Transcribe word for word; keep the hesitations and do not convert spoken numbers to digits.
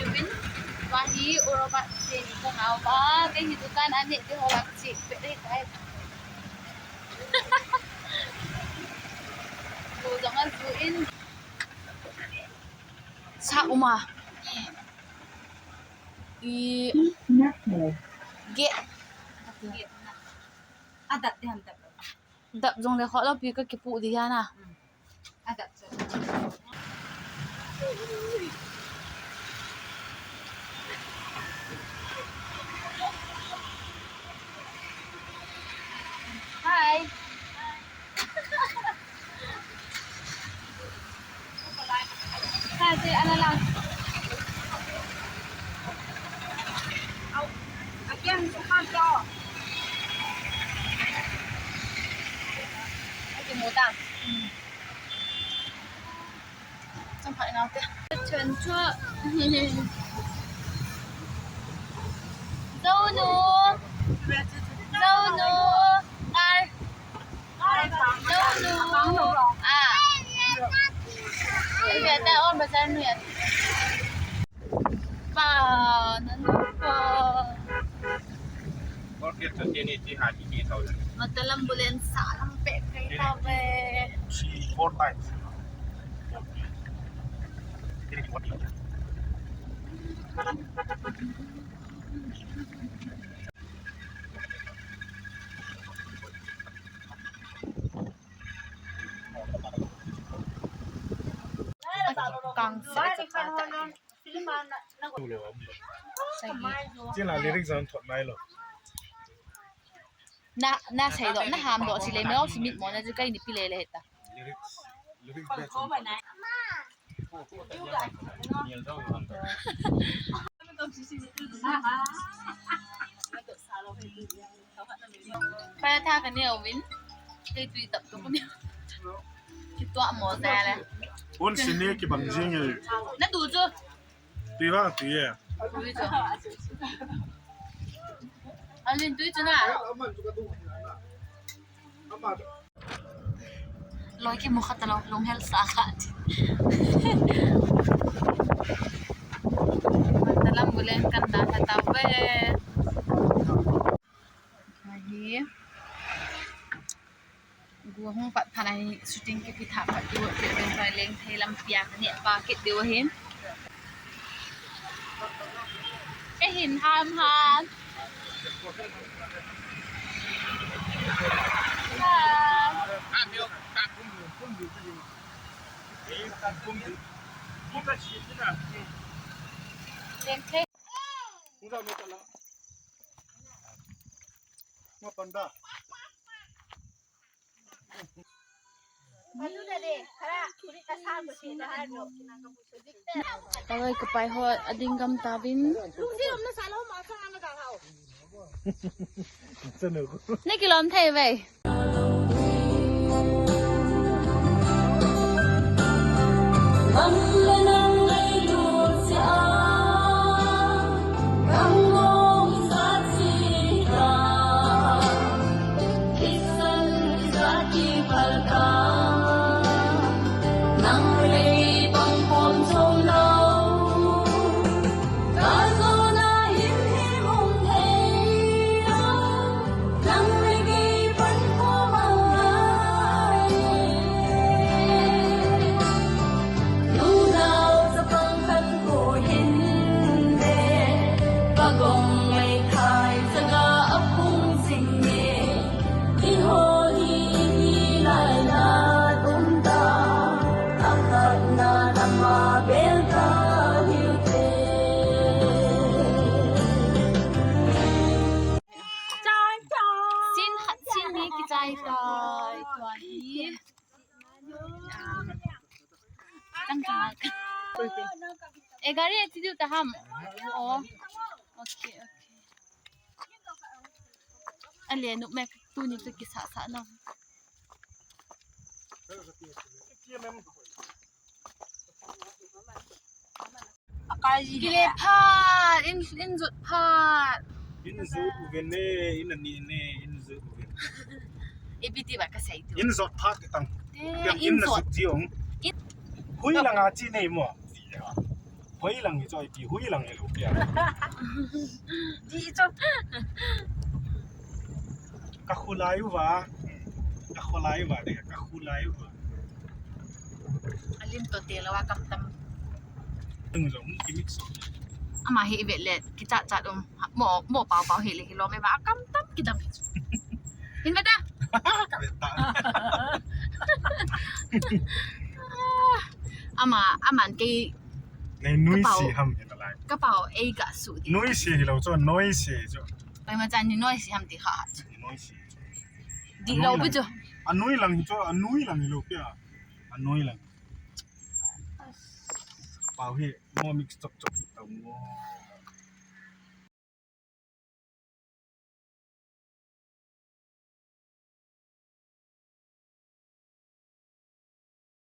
Bin, wahi, orobat, sini ko ngau ba, kei hi dukan ani di ho lak si, pwede tayo. Ko jong a zu in. Sa uma. I, ge. Adap di ham dap. Dap jong le kho lo pi ka kipu di ya na. Adap. Hi. Hi, si ana lang. Au, again, sukan to. Ay, kimuta. Hmm. Chang phai ngau te. Chen chua. Zonu. Zonu. Ngai. Zonu. Ah. Oi, beta, oh, bazar nu ya. Pa, nanu pa. Market to tini ti ha ti ti thousand. Matalam bulen sa lang pe kai ta ve. Three, four times. Three, four times. Kang sa sa ka ta. Chila lyrics an thot nai lo. Na, na sei lo, na ham lo, si le me lo, si mit mo na ju kai ni pi le le ta. Lyrics, lyrics best. Paratha ka neo vin. Kei tui tap to ka neo. Kitua mo sa le. Un sini kibang jing e. Na tu chu. Tui vang tui e. Tui chu. Alin tui chu na. Loi kimu kha talou, lunghel sa kha. Talam bulen kan da kha ta ve. Ahi. Gu hung pat phat ahi shooting kipe tha pat diu, kit ben pa leng thei lampi a ka neh pa kit diu ahin. Ka hin ham ham. Ham. Leng thei. Oi, ka pai ho, ading gam ta vin. Nei kilom thei ve. Sin khat sin ni kichai tai tua hi. Chang chang. Eh, gari ati diu ta ham. Oh. Okay, okay. Ale nu mek tuni tu kisa sa na. Kile phat, in, in jot phat. In jot uvin e, in ani ne, in jot uvin. A B T ba ka sei tu. In jot phat kitang. Te, in jot. Hui langa chi nei mo. Hoi lang hi chu, ipi hoi lang hi lou pia. Di chu. Ka khu lai uva. Ka khu lai uva, de ka khu lai uva. Alim to te lawa kam tam. Tung jong ki mix. Ama hi ivet le, kichat chat um. Mo, mo pau pau hi le hi lo me ba kam tam kidam. Hin ba da? Ka vet ta. Ama, aman kei Nei noi si ham hi na lai. Ka pau ei ka su di. Noi si hi lo chu, noi si chu. Pai ma chan ni noi si ham ti kha. Ni noi si chu. Di lo pi chu. A noi lang hi chu, a noi lang hi lo pia. A noi lang. Pau hi mo mix chok chok hi tau mo.